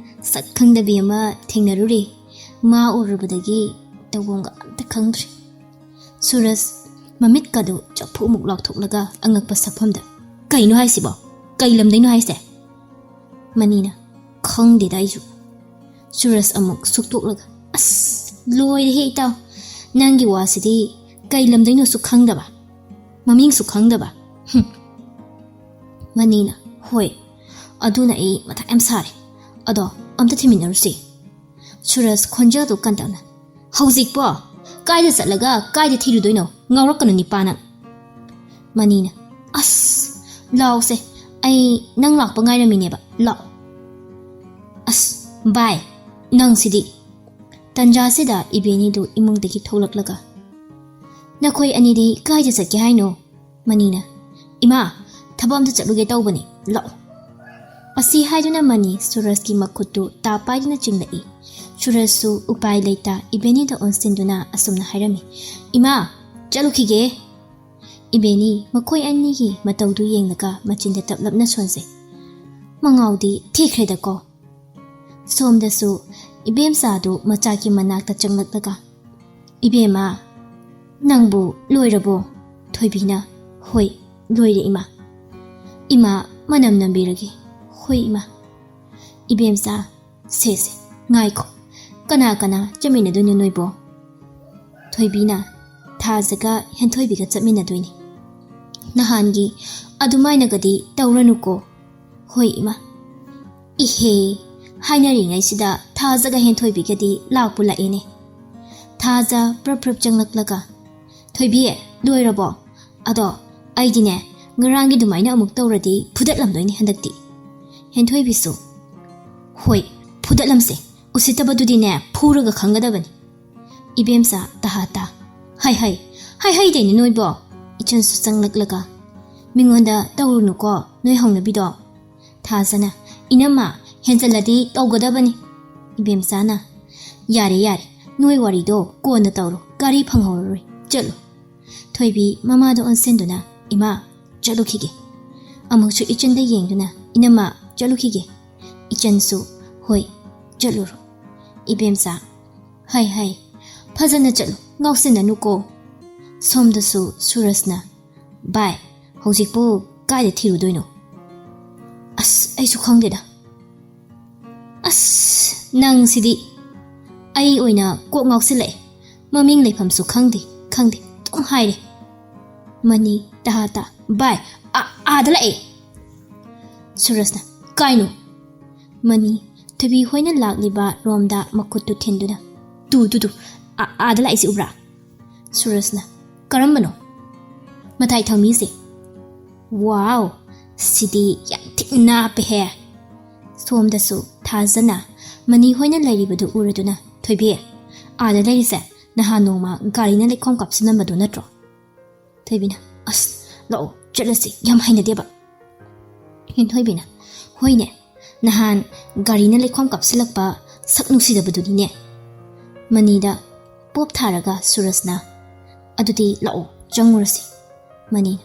ꯁꯛ ꯈꯪꯗꯕꯤ ꯑꯃ ꯊꯦꯡꯅꯔꯨꯔꯦ꯫ ꯃꯥ ꯎꯔꯨꯕꯗꯒꯤ ꯇꯧꯐꯝꯒ ꯑꯝꯇ ꯈꯪꯗ꯭ꯔꯦ꯫" ꯁꯨꯔꯖ ꯃꯃꯤꯠꯀꯗꯨ ꯆꯐꯨꯃꯨꯛ ꯂꯥꯎꯊꯣꯛꯂꯒ ꯑꯉꯛꯄ ꯁꯛꯐꯝꯗ, "ꯀꯩꯅꯣ ꯍꯥꯏꯁꯤꯕꯣ? ꯀꯩ ꯂꯝꯗꯩꯅꯣ ꯍꯥꯏꯁꯦ?" ꯃꯅꯤꯅ, "ꯈꯪꯗꯦꯗ ꯑꯩꯁꯨ꯫" ꯁꯨꯔꯖ ꯑꯃꯨꯛ ꯁꯨꯛꯇꯣꯛꯂꯒ, "ꯑꯁ, ꯂꯣꯏꯔꯦꯍꯦ ꯏꯇꯥꯎ, ꯅꯪꯒꯤ ꯋꯥꯁꯤꯗꯤ꯫ ꯀꯩ ꯂꯝꯗꯩꯅꯣꯁꯨ ꯈꯪꯗꯕ, ꯃꯃꯤꯡꯁꯨ ꯈꯪꯗꯕ꯫ ꯍꯨꯝ꯫" ꯃꯅꯤꯅ, "ꯍꯣꯏ, ꯑꯗꯨꯅ ꯑꯩ ꯃꯊꯥ ꯌꯥꯝ ꯁꯥꯔꯦ꯫ ꯑꯗꯣ ꯑꯝꯇ ꯊꯤꯃꯤꯟꯅꯔꯨꯁꯦ꯫" ꯁꯨꯔꯖ ꯈꯣꯟꯖꯦꯜꯗꯨ ꯀꯟꯇꯛꯅ, "ꯍꯧꯖꯤꯛꯄꯣ? ꯀꯥꯏꯗ ꯆꯠꯂꯒ ꯀꯥꯏꯗ ꯊꯤꯔꯨꯗꯣꯏꯅꯣ? ꯉꯥꯎꯔꯛꯀꯅꯨ ꯅꯤꯄꯥ ꯅꯪ꯫" ꯃꯅꯤꯅ, "ꯑꯁ, ꯂꯥꯛꯑꯣꯁꯦ, ꯑꯩ ꯅꯪ ꯂꯥꯛꯄ ꯉꯥꯏꯔꯝꯃꯤꯅꯦꯕ, ꯂꯥꯛꯑꯣ꯫" "ꯑꯁ, ꯚꯥꯏ, ꯅꯪꯁꯤꯗꯤ꯫" ꯇꯟꯖꯥꯁꯤꯗ ꯏꯕꯦꯅꯤꯗꯨ ꯏꯃꯨꯡꯗꯒꯤ ꯊꯣꯛꯂꯛꯂꯒ, "ꯅꯈꯣꯏ ꯑꯅꯤꯗꯤ ꯀꯥꯏꯗ ꯆꯠꯀꯦ ꯍꯥꯏꯅꯣ?" ꯃꯅꯤꯅ, "ꯏꯃꯥ, ꯊꯕꯛ ꯑꯝꯇ ꯆꯠꯂꯨꯒꯦ ꯇꯧꯕꯅꯤ, ꯂꯥꯛꯑꯣ꯫" ꯑꯁꯤ ꯍꯥꯏꯗꯨꯅ ꯃꯅꯤ ꯁꯨꯔꯖꯀꯤ ꯃꯈꯨꯠꯇꯨ ꯇꯥ ꯄꯥꯏꯗꯨꯅ ꯆꯤꯡꯂꯛꯏ꯫ ꯁꯨꯔꯖꯁꯨ ꯎꯄꯥꯏ ꯂꯩꯇ ꯏꯕꯦꯅꯤꯗ ꯑꯣꯟꯁꯤꯟꯗꯨꯅ ꯑꯁꯨꯝꯅ ꯍꯥꯏꯔꯝꯃꯤ, "ꯏꯃꯥ, ꯆꯠꯂꯨꯈꯤꯒꯦ꯫" ꯏꯕꯦꯅꯤ ꯃꯈꯣꯏ ꯑꯅꯤꯒꯤ ꯃꯇꯧꯗꯨ ꯌꯦꯡꯂꯒ ꯃꯆꯤꯟꯗ ꯇꯞꯂꯞꯅ ꯁꯣꯟꯖꯩ꯫ ꯃꯉꯥꯎꯗꯤ ꯊꯤꯈ꯭ꯔꯦꯗꯀꯣ꯫ ꯁꯣꯝꯗꯁꯨ ꯏꯕꯦꯝꯆꯥꯗꯨ ꯃꯆꯥꯒꯤ ꯃꯅꯥꯛꯇ ꯆꯪꯂꯛꯂꯒ, "ꯏꯕꯦꯝꯃ, ꯅꯪꯕꯨ ꯂꯣꯏꯔꯕꯣ?" ꯊꯣꯏꯕꯤꯅ, "ꯍꯣꯏ, ꯂꯣꯏꯔꯦ ꯏꯃꯥ꯫" "ꯏꯃꯥ, ꯃꯅꯝ ꯅꯝꯕꯤꯔꯒꯦ꯫" "ꯍꯣꯏ ꯏꯃꯥ꯫" "ꯏꯕꯦꯝꯆꯥ, ꯁꯦ ꯁꯦ, ꯉꯥꯏꯈꯣ, ꯀꯅꯥ ꯀꯅꯥ ꯆꯠꯃꯤꯟꯅꯗꯣꯏꯅꯣ ꯅꯣꯏꯕꯣ?" ꯊꯣꯏꯕꯤꯅ, "ꯊꯥꯖꯒ ꯍꯦꯟꯊꯣꯏꯕꯤꯒ ꯆꯠꯃꯤꯟꯅꯗꯣꯏꯅꯤ꯫ ꯅꯍꯥꯟꯒꯤ ꯑꯗꯨꯃꯥꯏꯅꯒꯗꯤ ꯇꯧꯔꯅꯨꯀꯣ꯫" "ꯍꯣꯏ ꯏꯃꯥ꯫" "ꯏꯍꯦ, ꯍꯥꯏꯅꯔꯤꯉꯩꯁꯤꯗ ꯊꯥꯖꯒ ꯍꯦꯟꯊꯣꯏꯕꯤꯒꯗꯤ ꯂꯥꯛꯄꯨ ꯂꯥꯛꯑꯦꯅꯦ꯫" ꯊꯥꯖ ꯄ꯭ꯔꯞ ꯄ꯭ꯔꯞ ꯆꯪꯂꯛꯂꯒ, "ꯊꯣꯏꯕꯤ, ꯂꯣꯏꯔꯕꯣ? ꯑꯗꯣ ꯑꯩꯗꯤꯅꯦ, ꯉꯔꯥꯡꯒꯤ ꯑꯗꯨꯃꯥꯏꯅ ꯑꯃꯨꯛ ꯇꯧꯔꯗꯤ ꯐꯨꯗꯠꯂꯝꯗꯣꯏꯅꯤ ꯍꯟꯗꯛꯇꯤ꯫ ꯍꯦꯟꯊꯣꯏꯕꯤꯁꯨ, "ꯍꯣꯏ, ꯐꯨꯗꯠꯂꯝꯁꯦ꯫ ꯎꯁꯤꯠꯇꯕꯗꯨꯗꯤꯅꯦ, ꯐꯨꯔꯒ ꯈꯪꯒꯗꯕꯅꯤ꯫" ꯏꯕꯦꯝꯆꯥ, ꯇꯍꯥ ꯇꯥ, "ꯍꯩ ꯍꯩ, ꯍꯩ ꯍꯩꯗꯦꯅꯦ ꯅꯣꯏꯕꯣ꯫" ꯏꯆꯟꯁꯨ ꯆꯪꯂꯛꯂꯒ, "ꯃꯤꯉꯣꯟꯗ ꯇꯧꯔꯨꯅꯨꯀꯣ ꯅꯣꯏ ꯍꯧꯅꯕꯤꯗꯣ꯫" ꯊꯥꯖꯅ, "ꯏꯅꯝꯃ, ꯍꯦꯟꯖꯜꯂꯗꯤ ꯇꯧꯒꯗꯕꯅꯤ꯫" ꯏꯕꯦꯝꯆꯥꯅ, "ꯌꯥꯔꯦ ꯌꯥꯔꯦ, ꯅꯣꯏ ꯋꯥꯔꯤꯗꯣ ꯀꯣꯟꯅ ꯇꯧꯔꯣ, ꯒꯥꯔꯤ ꯐꯪꯍꯧꯔꯔꯣꯏ, ꯆꯠꯂꯣ꯫" ꯊꯣꯏꯕꯤ ꯃꯃꯥꯗ ꯑꯣꯟꯁꯤꯟꯗꯨꯅ, "ꯏꯃꯥ, ꯆꯠꯂꯨꯈꯤꯒꯦ꯫" ꯑꯃꯨꯛꯁꯨ ꯏꯆꯟꯗ ꯌꯦꯡꯗꯨꯅ, "ꯏꯅꯝꯃ, ꯆꯠꯂꯨꯈꯤꯒꯦ꯫" ꯏꯆꯟꯁꯨ, "ꯍꯣꯏ, ꯆꯠꯂꯨꯔꯣ꯫" ꯏꯕꯦꯝꯆꯥ, "ꯍꯩ ꯍꯩ, ꯐꯖꯅ ꯆꯠꯂꯨ, ꯉꯥꯎꯁꯤꯟꯅꯅꯨꯀꯣ꯫" ꯁꯣꯝꯗꯁꯨ ꯁꯨꯔꯖꯅ, "ꯚꯥꯏ, ꯍꯧꯖꯤꯛꯄꯨ ꯀꯥꯏꯗ ꯊꯤꯔꯨꯗꯣꯏꯅꯣ?" "ꯑꯁ, ꯑꯩꯁꯨ ꯈꯪꯗꯦꯗ꯫" "ꯑꯁ, ꯅꯪꯁꯤꯗꯤ꯫ ꯑꯩ ꯑꯣꯏꯅ ꯀꯣꯛ ꯉꯥꯎꯁꯤꯜꯂꯛꯑꯦ꯫ ꯃꯃꯤꯡ ꯂꯩꯐꯝꯁꯨ ꯈꯪꯗꯦ, ꯈꯪꯗꯦ ꯑꯗꯨꯝ ꯍꯥꯏꯔꯦ꯫" ꯃꯅꯤ, ꯇꯍꯥ ꯇꯥ, "ꯚꯥꯏ, ꯑꯥ, ꯑꯥꯗ ꯂꯥꯛꯑꯦ꯫" ꯁꯨꯔꯖꯅ, "ꯀꯥꯏꯅꯣ?" ꯃꯅꯤ, ꯊꯣꯏꯕꯤ ꯍꯣꯏꯅ ꯂꯥꯛꯂꯤꯕ ꯔꯣꯝꯗ ꯃꯈꯨꯠꯇꯨ ꯊꯤꯟꯗꯨꯅ, "ꯇꯨ, ꯇꯨ, ꯇꯨ, ꯑꯥ, ꯑꯥꯗ ꯂꯥꯛꯏꯁꯤ ꯎꯕ꯭ꯔꯥ?" ꯁꯨꯔꯖꯅ, "ꯀꯔꯝꯕꯅꯣ?" "ꯃꯇꯥꯏ ꯊꯪꯃꯤꯁꯦ꯫" "ꯋꯥꯎ, ꯁꯤꯗꯤ ꯌꯥꯝ ꯊꯤꯅ ꯅꯥꯞꯄꯦꯍꯦ꯫" ꯁꯣꯝꯗꯁꯨ ꯊꯥꯖꯅ ꯃꯅꯤ ꯍꯣꯏꯅ ꯂꯩꯔꯤꯕꯗꯨ ꯎꯔꯗꯨꯅ, "ꯊꯣꯏꯕꯤ, ꯑꯥꯗ ꯂꯩꯔꯤꯁꯦ ꯅꯍꯥꯟ ꯅꯣꯡꯃ ꯒꯥꯔꯤꯅ ꯂꯩꯈꯣꯝ ꯀꯥꯞꯁꯤꯜꯂꯝꯕꯗꯨ ꯅꯠꯇ꯭ꯔꯣ?" ꯊꯣꯏꯕꯤꯅ, "ꯑꯁ, ꯂꯥꯛꯑꯣ, ꯆꯠꯂꯁꯤ, ꯌꯥꯝ ꯍꯩꯅꯗꯦꯕ꯫" ꯍꯦꯟꯊꯣꯏꯕꯤꯅ, "ꯍꯣꯏꯅꯦ, ꯅꯍꯥꯟ ꯒꯥꯔꯤꯅ ꯂꯩꯈꯣꯝ ꯀꯥꯞꯁꯤꯜꯂꯛꯄ ꯁꯛ ꯅꯨꯡꯁꯤꯗꯕꯗꯨꯅꯤꯅꯦ꯫" ꯃꯅꯤꯗ ꯄꯣꯞ ꯊꯥꯔꯒ ꯁꯨꯔꯖꯅ, "ꯑꯗꯨꯗꯤ ꯂꯥꯛꯑꯣ, ꯆꯪꯉꯨꯔꯁꯤ꯫" ꯃꯅꯤꯅ,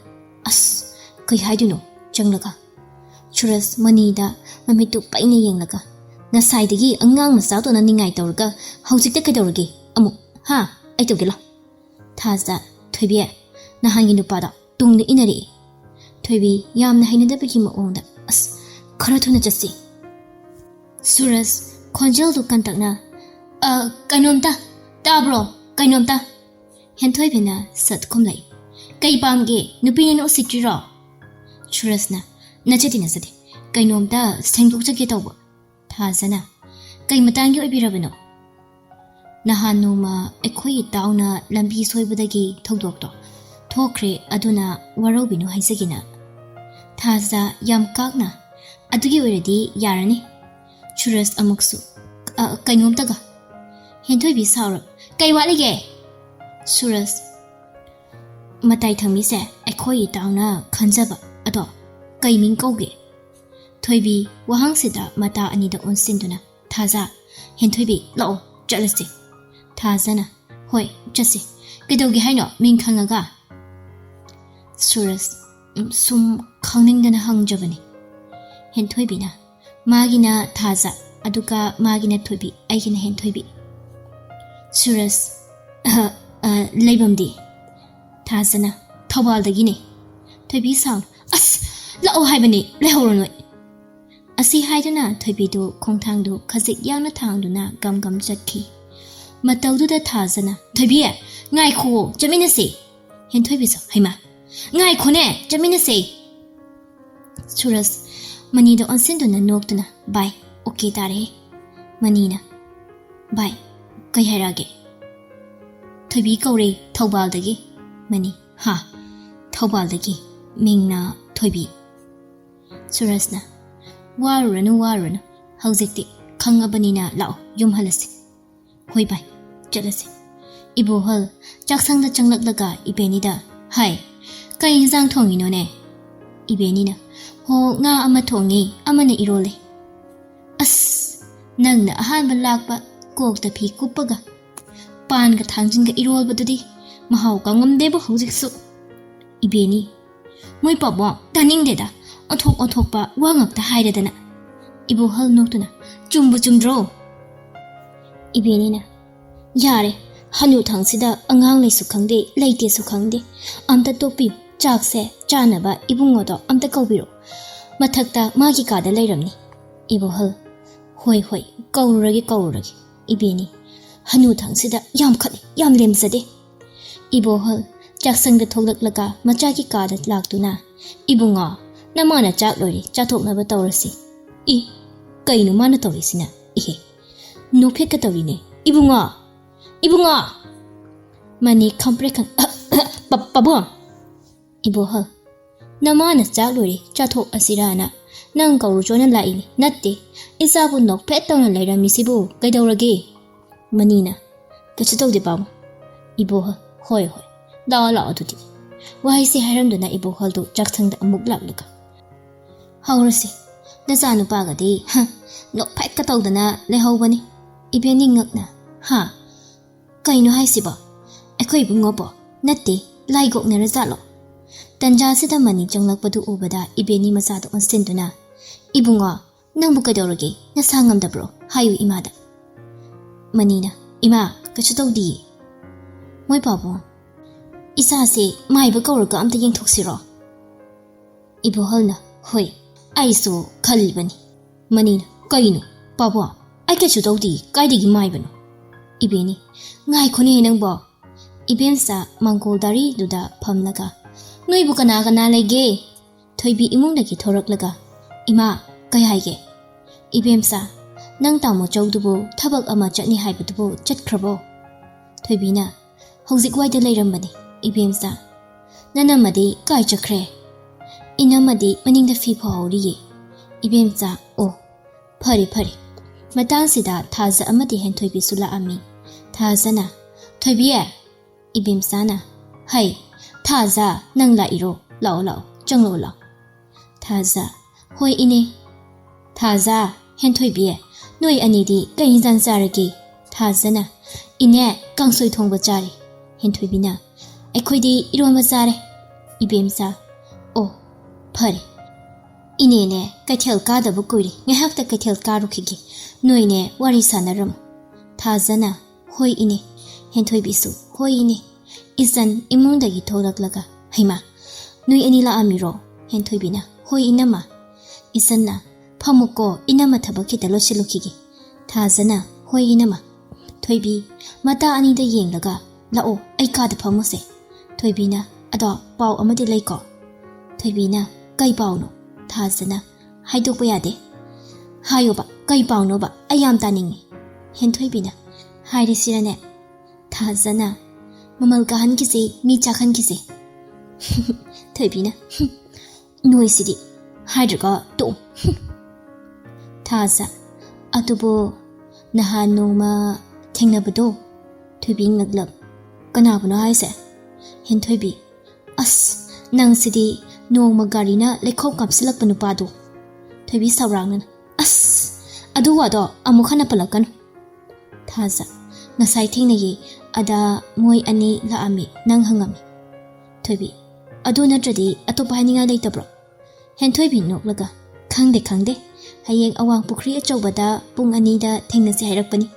"ꯑꯁ, ꯀꯩ ꯍꯥꯏꯗꯣꯏꯅꯣ ꯆꯪꯂꯒ?" ꯁꯨꯔꯖ ꯃꯅꯤꯗ ꯃꯃꯤꯠꯇꯨ ꯄꯩꯅ ꯌꯦꯡꯂꯒ, "ꯉꯁꯥꯏꯗꯒꯤ ꯑꯉꯥꯡ ꯃꯆꯥꯗꯧꯅ ꯅꯤꯡꯉꯥꯏ ꯇꯧꯔꯒ ꯍꯧꯖꯤꯛꯇ ꯀꯩꯗꯧꯔꯒꯦ ꯑꯃꯨꯛ, ꯍꯥ? ꯑꯩ ꯇꯧꯒꯦ ꯂꯥꯎ꯫" ꯊꯥꯖ, "ꯊꯣꯏꯕꯤ, ꯅꯍꯥꯟꯒꯤ ꯅꯨꯄꯥꯗꯣ ꯇꯨꯡꯗ ꯏꯟꯅꯔꯛꯏ꯫" ꯊꯣꯏꯕꯤ ꯌꯥꯝꯅ ꯍꯩꯅꯗꯕꯒꯤ ꯃꯑꯣꯡꯗ, "ꯑꯁ, ꯈꯔ ꯊꯨꯅ ꯆꯠꯁꯤ꯫" ꯁꯨꯔꯖ, ꯈꯣꯟꯖꯦꯜꯗꯨ ꯀꯟꯇꯛꯅ, "ꯑ, ꯀꯩꯅꯣꯝꯇ, ꯇꯥꯕ꯭ꯔꯣ? ꯀꯩꯅꯣꯝꯇ?" ꯍꯦꯟꯊꯣꯏꯕꯤꯅ ꯁꯠ ꯈꯨꯝꯂꯛꯏ, "ꯀꯩ ꯄꯥꯝꯒꯦ? ꯅꯨꯄꯤꯅꯤꯅ ꯎꯁꯤꯠꯇ꯭ꯔꯤꯔꯣ?" ꯁꯨꯔꯖꯅ, "ꯅꯠꯆꯗꯦ, ꯅꯠꯆꯗꯦ, ꯀꯩꯅꯣꯝꯇ ꯁꯦꯡꯗꯣꯛꯆꯒꯦ ꯇꯧꯕ꯫" ꯊꯥꯖꯅ, "ꯀꯩ ꯃꯇꯥꯡꯒꯤ ꯑꯣꯏꯕꯤꯔꯕꯅꯣ?" "ꯅꯍꯥꯟ ꯅꯣꯡꯃ ꯑꯩꯈꯣꯏ ꯏꯇꯥꯎꯅ ꯂꯝꯕꯤ ꯁꯣꯏꯕꯗꯒꯤ ꯊꯧꯗꯣꯛꯇꯣ ꯊꯣꯛꯈ꯭ꯔꯦ, ꯑꯗꯨꯅ ꯋꯥꯔꯧꯕꯤꯅꯨ ꯍꯥꯏꯖꯒꯦꯅ꯫ ꯊꯥꯖ ꯌꯥꯝ ꯀꯥꯛꯅ, "ꯑꯗꯨꯒꯤ ꯑꯣꯏꯔꯗꯤ ꯌꯥꯔꯅꯤ꯫" ꯁꯨꯔꯖ ꯑꯃꯨꯛꯁꯨ, "ꯑ, ꯀꯩꯅꯣꯝꯇꯒ꯫" ꯍꯦꯟꯊꯣꯏꯕꯤ ꯁꯥꯎꯔ, "ꯀꯩ ꯋꯥꯠꯂꯤꯒꯦ?" ꯁꯨꯔꯖ, "ꯃꯇꯥꯏ ꯊꯪꯕꯤꯁꯦ ꯑꯩꯈꯣꯏ ꯏꯇꯥꯎꯅ ꯈꯟꯖꯕ꯫ ꯑꯗꯣ ꯀꯩ ꯃꯤꯡ ꯀꯧꯒꯦ?" ꯊꯣꯏꯕꯤ ꯋꯥꯍꯪꯁꯤꯗ ꯃꯇꯥ ꯑꯅꯤꯗ ꯑꯣꯟꯁꯤꯟꯗꯨꯅ, "ꯊꯥꯖ, ꯍꯦꯟꯊꯣꯏꯕꯤ, ꯂꯥꯛꯑꯣ, ꯆꯠꯂꯁꯤ꯫" ꯊꯥꯖꯅ, "ꯍꯣꯏ, ꯆꯠꯁꯤ꯫ ꯀꯩꯗꯧꯒꯦ ꯍꯥꯏꯅꯣ, ꯃꯤꯡ ꯈꯪꯉꯒ?" ꯁꯨꯔꯖ, "ꯎꯝ, ꯁꯨꯝ ꯈꯪꯅꯤꯡꯗꯅ ꯍꯪꯖꯕꯅꯤ꯫" ꯍꯦꯟꯊꯣꯏꯕꯤꯅ, "ꯃꯥꯒꯤꯅ ꯊꯥꯖ, ꯑꯗꯨꯒ ꯃꯥꯒꯤꯅ ꯊꯣꯏꯕꯤ, ꯑꯩꯒꯤꯅ ꯍꯦꯟꯊꯣꯏꯕꯤ꯫" ꯁꯨꯔꯖ, "ꯑ, ꯑ, ꯂꯩꯐꯝꯗꯤ?" ꯊꯥꯖꯅ, "ꯊꯧꯕꯥꯜꯗꯒꯤꯅꯦ꯫" ꯊꯣꯏꯕꯤ ꯁꯥꯎꯅ, "ꯑꯁ, ꯂꯥꯛꯑꯣ ꯍꯥꯏꯕꯅꯤ, ꯂꯩꯍꯧꯔꯣ ꯅꯣꯏ꯫" ꯑꯁꯤ ꯍꯥꯏꯗꯨꯅ ꯊꯣꯏꯕꯤꯗꯨ ꯈꯣꯡꯊꯥꯡꯗꯨ ꯈꯖꯤꯛ ꯌꯥꯡꯅ ꯊꯥꯡꯗꯨꯅ ꯒꯝ ꯒꯝ ꯆꯠꯈꯤ꯫ ꯃꯇꯧꯗꯨꯗ ꯊꯥꯖꯅ, "ꯊꯣꯏꯕꯤ, ꯉꯥꯏꯈꯣ, ꯆꯠꯃꯤꯟꯅꯁꯤ꯫" ꯍꯦꯟꯊꯣꯏꯕꯤꯁꯨ, "ꯍꯩꯃꯥ, ꯉꯥꯏꯈꯣꯅꯦ, ꯆꯠꯃꯤꯟꯅꯁꯦ꯫" ꯁꯨꯔꯖ ꯃꯅꯤꯗ ꯑꯣꯟꯁꯤꯟꯗꯨꯅ ꯅꯣꯛꯇꯨꯅ, "ꯚꯥꯏ, ꯑꯣꯀꯦ ꯇꯥꯔꯦ꯫" ꯃꯅꯤꯅ, "ꯚꯥꯏ, ꯀꯩ ꯍꯥꯏꯔꯛꯑꯒꯦ?" "ꯊꯣꯏꯕꯤ ꯀꯧꯔꯦ, ꯊꯧꯕꯥꯜꯗꯒꯤ꯫" ꯃꯅꯤ, "ꯍꯥ? ꯊꯧꯕꯥꯜꯗꯒꯤ? ꯃꯤꯡꯅ ꯊꯣꯏꯕꯤ?" ꯁꯨꯔꯖꯅ, "ꯋꯥꯔꯨꯔꯅꯨ, ꯋꯥꯔꯨꯔꯅꯨ꯫ ꯍꯧꯖꯤꯛꯇꯤ ꯈꯪꯉꯕꯅꯤꯅ ꯂꯥꯛꯑꯣ, ꯌꯨꯝ ꯍꯜꯂꯁꯤ꯫" "ꯍꯣꯏ ꯚꯥꯏ, ꯆꯠꯂꯁꯤ꯫" ꯏꯕꯣꯍꯜ ꯆꯥꯛꯁꯪꯗ ꯆꯪꯂꯛꯂꯒ ꯏꯕꯦꯅꯤꯗ, "ꯍꯥꯏ, ꯀꯩ ꯏꯟꯖꯥꯡ ꯊꯣꯡꯉꯤꯅꯣꯅꯦ?" ꯏꯕꯦꯅꯤꯅ, "ꯍꯣ, ꯉꯥ ꯑꯃ ꯊꯣꯡꯉꯤ, ꯑꯃꯅ ꯏꯔꯣꯜꯂꯤ꯫" "ꯑꯁ, ꯅꯪꯅ ꯑꯍꯥꯟꯕ ꯂꯥꯛꯄ, ꯀꯣꯛꯇ ꯐꯤ ꯀꯨꯞꯄꯒ, ꯄꯥꯟꯒ ꯊꯥꯡꯖꯤꯡꯒ ꯏꯔꯣꯜꯕꯗꯨꯗꯤ ꯃꯍꯥꯎ ꯀꯥꯎꯉꯝꯗꯦꯕꯨ ꯍꯧꯖꯤꯛꯁꯨ꯫" ꯏꯕꯦꯅꯤ, "ꯃꯣꯏ ꯄꯥꯕꯣ, ꯇꯥꯅꯤꯡꯗꯦꯗ, ꯑꯣꯟꯊꯣꯛ ꯑꯣꯟꯊꯣꯛꯄ ꯋꯥ ꯉꯥꯛꯇ ꯍꯥꯏꯔꯗꯅ꯫" ꯏꯕꯣꯍꯜ ꯅꯣꯛꯇꯨꯅ, "ꯆꯨꯝꯕꯨ ꯆꯨꯝꯗ꯭ꯔꯣ?" ꯏꯕꯦꯅꯤꯅ, "ꯌꯥꯔꯦ, ꯍꯅꯨꯊꯪꯁꯤꯗ ꯑꯉꯥꯡ ꯂꯩꯁꯨ ꯈꯪꯗꯦ, ꯂꯩꯇꯦꯁꯨ ꯈꯪꯗꯦ꯫ ꯑꯝꯇ ꯇꯣꯛꯄꯤꯌꯨ, ꯆꯥꯛꯁꯦ ꯆꯥꯅꯕ ꯏꯕꯨꯡꯉꯣꯗꯣ ꯑꯝꯇ ꯀꯧꯕꯤꯔꯣ꯫ ꯃꯊꯛꯇ ꯃꯥꯒꯤ ꯀꯥꯗ ꯂꯩꯔꯝꯅꯤ꯫" ꯏꯕꯣꯍꯜ, "ꯍꯣꯏ, ꯍꯣꯏ, ꯀꯧꯔꯨꯔꯒꯦ, ꯀꯧꯔꯨꯔꯒꯦ꯫" ꯏꯕꯦꯅꯤ, "ꯍꯅꯨꯊꯪꯁꯤꯗ ꯌꯥꯝ ꯈꯠꯂꯤ, ꯌꯥꯝ ꯂꯦꯝꯖꯗꯦ꯫" ꯏꯕꯣꯍꯜ ꯆꯥꯛꯁꯪꯗ ꯊꯣꯛꯂꯛꯂꯒ ꯃꯆꯥꯒꯤ ꯀꯥꯗ ꯂꯥꯛꯇꯨꯅ, "ꯏꯕꯨꯡꯉꯣ, ꯅꯃꯥꯅ ꯆꯥꯛ ꯂꯣꯏꯔꯦ, ꯆꯥꯊꯣꯛꯅꯕ ꯇꯧꯔꯁꯤ꯫" "ꯏ, ꯀꯩꯅꯣ ꯃꯥꯅ ꯇꯧꯔꯤꯁꯤꯅ? ꯏꯍꯦ, ꯅꯣꯛꯐꯦꯠꯀ ꯇꯧꯔꯤꯅꯦ꯫ ꯏꯕꯨꯡꯉꯣ! ꯏꯕꯨꯡꯉꯣ!" ꯃꯅꯤ ꯈꯪꯄ꯭ꯔꯦꯛ ꯈꯪ-, "ꯄꯥ-, ꯄꯥꯕꯨꯡ!" ꯏꯕꯣꯍꯜ, ꯅꯃꯥꯅ ꯆꯥꯛ ꯂꯣꯏꯔꯦ, ꯆꯥꯊꯣꯛꯑꯁꯤꯔꯥꯅ ꯅꯪ ꯀꯧꯔꯨꯆꯣꯅ ꯂꯥꯛꯏꯅꯤ, ꯅꯠꯇꯦ꯫ ꯏꯆꯥꯕꯨ ꯅꯣꯛꯐꯦꯠ ꯇꯧꯅ ꯂꯩꯔꯝꯃꯤꯁꯤꯕꯨ ꯀꯩꯗꯧꯔꯒꯦ? ꯃꯅꯤꯅ, ꯀꯩꯁꯨ ꯇꯧꯗꯦ ꯄꯥꯕꯨꯡ꯫ ꯏꯕꯣꯍꯜ, ꯍꯣꯏ ꯍꯣꯏ, ꯂꯥꯛꯑꯣ ꯂꯥꯛꯑꯣ ꯑꯗꯨꯗꯤ꯫ ꯋꯥꯍꯩꯁꯦ ꯍꯥꯏꯔꯝꯗꯨꯅ ꯏꯕꯣꯍꯜꯗꯨ ꯆꯥꯛꯁꯪꯗ ꯑꯃꯨꯛ ꯂꯥꯛꯂꯒ, ꯍꯧꯔꯁꯤ, ꯅꯆꯥꯅꯨꯄꯥꯒꯗꯤ ꯍ, ꯅꯣꯛꯐꯦꯠꯀ ꯇꯧꯗꯅ ꯂꯩꯍꯧꯕꯅꯤ꯫ ꯏꯕꯦꯟꯅꯤ ꯉꯛꯅ, ꯍꯥ? ꯀꯩꯅꯣ ꯍꯥꯏꯁꯤꯕꯣ? ꯑꯩꯈꯣꯏ ꯏꯕꯨꯡꯉꯣꯕꯣ? ꯅꯠꯇꯦ, ꯂꯥꯏꯒꯣꯛꯅꯔꯖꯥꯠꯂꯣ? ꯇꯟꯖꯥꯁꯤꯗ ꯃꯅꯤ ꯆꯪꯂꯛꯄꯗꯨ ꯎꯕꯗ ꯏꯕꯦꯟꯅꯤ ꯃꯆꯥꯗꯨ ꯑꯣꯟꯁꯤꯟꯗꯨꯅ, ꯏꯕꯨꯡꯉꯣ, ꯅꯪꯕꯨ ꯀꯩꯗꯧꯔꯒꯦ? ꯅꯁꯥ ꯉꯝꯗꯕ꯭ꯔꯣ? ꯍꯥꯏꯌꯨ ꯏꯃꯥꯗ꯫ ꯃꯅꯤꯅ, ꯏꯃꯥ, ꯀꯩꯁꯨ ꯇꯧꯗꯤꯌꯦ꯫ ꯃꯣꯏ ꯄꯥꯕꯨꯡ, ꯏꯆꯥꯁꯦ ꯃꯥꯏꯕ ꯀꯧꯔꯒ ꯑꯝꯇ ꯌꯦꯡꯊꯣꯛꯁꯤꯔꯣ? ꯏꯕꯣꯍꯜꯅ, ꯍꯣꯏ, ꯑꯩꯁꯨ ꯈꯜꯂꯤꯕꯅꯤ꯫ ꯃꯅꯤꯅ, ꯀꯩꯅꯣ? ꯄꯥꯕꯨꯡ, ꯑꯩ ꯀꯩꯁꯨ ꯇꯧꯗꯤꯌꯦ, ꯀꯥꯏꯗꯒꯤ ꯃꯥꯏꯕꯅꯣ? ꯏꯕꯦꯟꯅꯤ, ꯉꯥꯏꯈꯣꯅꯦ ꯅꯪꯕꯣ꯫ ꯏꯕꯦꯝꯆꯥ ꯃꯪꯒꯣꯜ ꯗꯥꯔꯤꯗꯨꯗ ꯐꯝꯂꯒ, ꯅꯣꯏꯕꯨ ꯀꯅꯥ ꯀꯅꯥ ꯂꯩꯒꯦ? ꯊꯣꯏꯕꯤ ꯏꯃꯨꯡꯗꯒꯤ ꯊꯣꯔꯛꯂꯒ, ꯏꯃꯥ, ꯀꯩ ꯍꯥꯏꯒꯦ? ꯏꯕꯦꯝꯆꯥ, ꯅꯪ ꯇꯥꯃꯣ ꯆꯧꯗꯨꯕꯨ ꯊꯕꯛ ꯑꯃ ꯆꯠꯅꯤ ꯍꯥꯏꯕꯗꯨꯕꯨ ꯆꯠꯈ꯭ꯔꯕꯣ? ꯊꯣꯏꯕꯤꯅ, ꯍꯧꯖꯤꯛ ꯋꯥꯏꯗ ꯂꯩꯔꯝꯕꯅꯤ, ꯏꯕꯦꯝꯆꯥ꯫ ꯅꯅꯝꯃꯗꯤ ꯀꯥꯏ ꯆꯠꯈ꯭ꯔꯦ? ꯏꯅꯝꯃꯗꯤ ꯃꯅꯤꯡꯗ ꯐꯤ ꯐꯧꯍꯧꯔꯤꯌꯦ, ꯏꯕꯦꯝꯆꯥ꯫ ꯑꯣ, ꯐꯔꯦ ꯐꯔꯦ꯫ ꯃꯇꯥꯡꯁꯤꯗ ꯊꯥꯖ ꯑꯃꯗꯤ ꯍꯦꯟꯊꯣꯏꯕꯤꯁꯨ ꯂꯥꯛꯑꯝꯃꯤ꯫ ꯊꯥꯖꯅ, ꯊꯣꯏꯕꯤ! ꯏꯕꯦꯝꯆꯥꯅ, ꯍꯩ, ꯊꯥꯖ, ꯅꯪ ꯂꯥꯛꯏꯔꯣ? ꯂꯥꯛꯑꯣ ꯂꯥꯛꯑꯣ, ꯆꯪꯂꯛꯑꯣ ꯂꯥꯛꯑꯣ꯫ ꯊꯥꯖ, ꯍꯣꯏ ꯏꯅꯦ꯫ ꯊꯥꯖ, ꯍꯦꯟꯊꯣꯏꯕꯤ, ꯅꯣꯏ ꯑꯅꯤꯗꯤ ꯀꯩ ꯏꯟꯖꯥꯡ ꯆꯥꯔꯒꯦ? ꯊꯥꯖꯅ, ꯏꯅꯦ, ꯀꯥꯡꯁꯣꯏ ꯊꯣꯡꯕ ꯆꯥꯔꯦ꯫ ꯍꯦꯟꯊꯣꯏꯕꯤꯅ, ꯑꯩꯈꯣꯏꯗꯤ ꯏꯔꯣꯟꯕ ꯆꯥꯔꯦ꯫ ꯏꯕꯦꯝꯆꯥ, ꯑꯣ, ꯐꯔꯦ꯫ ꯏꯅꯦꯅꯦ ꯀꯩꯊꯦꯜ ꯀꯥꯗꯕ ꯀꯨꯏꯔꯦ, ꯉꯥꯏꯍꯥꯛꯇ ꯀꯩꯊꯦꯜ ꯀꯥꯔꯨꯈꯤꯒꯦ, ꯅꯣꯏꯅꯦ ꯋꯥꯔꯤ ꯁꯥꯟꯅꯔꯝꯃꯨ꯫ ꯊꯥꯖꯅ, ꯍꯣꯏ ꯏꯅꯦ꯫ ꯍꯦꯟꯊꯣꯏꯕꯤꯁꯨ, ꯍꯣꯏ ꯏꯅꯦ꯫ ꯏꯆꯟ ꯏꯃꯨꯡꯗꯒꯤ ꯊꯣꯛꯂꯛꯂꯒ, ꯍꯩꯃꯥ, ꯅꯣꯏ ꯑꯅꯤ ꯂꯥꯛꯑꯝꯃꯤꯔꯣ? ꯍꯦꯟꯊꯣꯏꯕꯤꯅ, ꯍꯣꯏ ꯏꯅꯝꯃ꯫ ꯏꯆꯟꯅ, ꯐꯝꯃꯨꯀꯣ, ꯏꯅꯝꯃ ꯊꯕꯛ ꯈꯤꯇ ꯂꯣꯏꯁꯤꯜꯂꯨꯈꯤꯒꯦ꯫ ꯊꯥꯖꯅ, ꯍꯣꯏ ꯏꯅꯝꯃ꯫ ꯊꯣꯏꯕꯤ, ꯃꯇꯥ ꯑꯅꯤꯗ ꯌꯦꯡꯂꯒ, ꯂꯥꯛꯑꯣ, ꯑꯩ ꯀꯥꯗ ꯐꯝꯃꯨꯁꯦ꯫ ꯊꯣꯏꯕꯤꯅ, ꯑꯗꯣ ꯄꯥꯎ ꯑꯃꯗꯤ ꯂꯩꯀꯣ? ꯊꯣꯏꯕꯤꯅ, ꯀꯩ ꯄꯥꯎꯅꯣ? ꯊꯥꯖꯅ, ꯍꯥꯏꯗꯣꯛꯄ ꯌꯥꯗꯦ꯫ ꯍꯥꯏꯌꯣꯕ, ꯀꯩ ꯄꯥꯎꯅꯣꯕ? ꯑꯩ ꯌꯥꯝ ꯇꯥꯅꯤꯡꯉꯤ꯫ ꯍꯦꯟꯊꯣꯏꯕꯤꯅ, ꯍꯥꯏꯔꯁꯤꯔꯅꯦ? ꯊꯥꯖꯅ, ꯃꯃꯜ ꯀꯥꯍꯟꯈꯤꯁꯦ, ꯃꯤ ꯆꯥꯛꯍꯟꯈꯤꯁꯦ꯫ ꯊꯣꯏꯕꯤꯅ, "ꯅꯣꯏꯁꯤꯗꯤ ꯍꯥꯏꯗ꯭ꯔꯒ ꯇꯣꯛꯎ꯫" ꯊꯥꯖ, "ꯑꯗꯨꯕꯨ ꯅꯍꯥꯟ ꯅꯣꯡꯃ ꯊꯦꯡꯅꯕꯗꯣ?" ꯊꯣꯏꯕꯤ ꯉꯛꯂꯛ, "ꯀꯅꯥꯕꯨꯅꯣ ꯍꯥꯏꯁꯦ?" ꯍꯦꯟꯊꯣꯏꯕꯤ, "ꯑꯁ, ꯅꯪꯁꯤꯗꯤ ꯅꯣꯡꯃ ꯒꯥꯔꯤꯅ ꯂꯩꯈꯣꯝ ꯀꯥꯞꯁꯤꯜꯂꯛꯄ ꯅꯨꯄꯥꯗꯣ꯫" ꯊꯣꯏꯕꯤ ꯁꯥꯎꯔꯥꯡꯅꯅ, "ꯑꯁ, ꯑꯗꯨ ꯋꯥꯗꯣ ꯑꯃꯨꯛ ꯍꯟꯅ ꯄꯜꯂꯛꯀꯅꯨ꯫" ꯊꯥꯖ, "ꯉꯁꯥꯏ ꯊꯦꯡꯅꯩꯌꯦ, ꯑꯗ ꯃꯣꯏ ꯑꯅꯤ ꯂꯥꯛꯑꯝꯃꯤ, ꯅꯪ ꯍꯪꯉꯝꯃꯤ꯫" ꯊꯣꯏꯕꯤ, "ꯑꯗꯨ ꯅꯠꯇ꯭ꯔꯗꯤ ꯑꯇꯣꯞꯄ ꯍꯥꯏꯅꯤꯡꯉꯥꯏ ꯂꯩꯇꯕ꯭ꯔꯣ?" ꯍꯦꯟꯊꯣꯏꯕꯤ ꯅꯣꯛꯂꯒ, "ꯈꯪꯗꯦ, ꯈꯪꯗꯦ꯫ ꯍꯌꯦꯡ ꯑꯋꯥꯡ ꯄꯨꯈ꯭ꯔꯤ ꯑꯆꯧꯕꯗ ꯄꯨꯡ ꯑꯅꯤꯗ ꯊꯦꯡꯅꯁꯤ ꯍꯥꯏꯔꯛꯄꯅꯤ꯫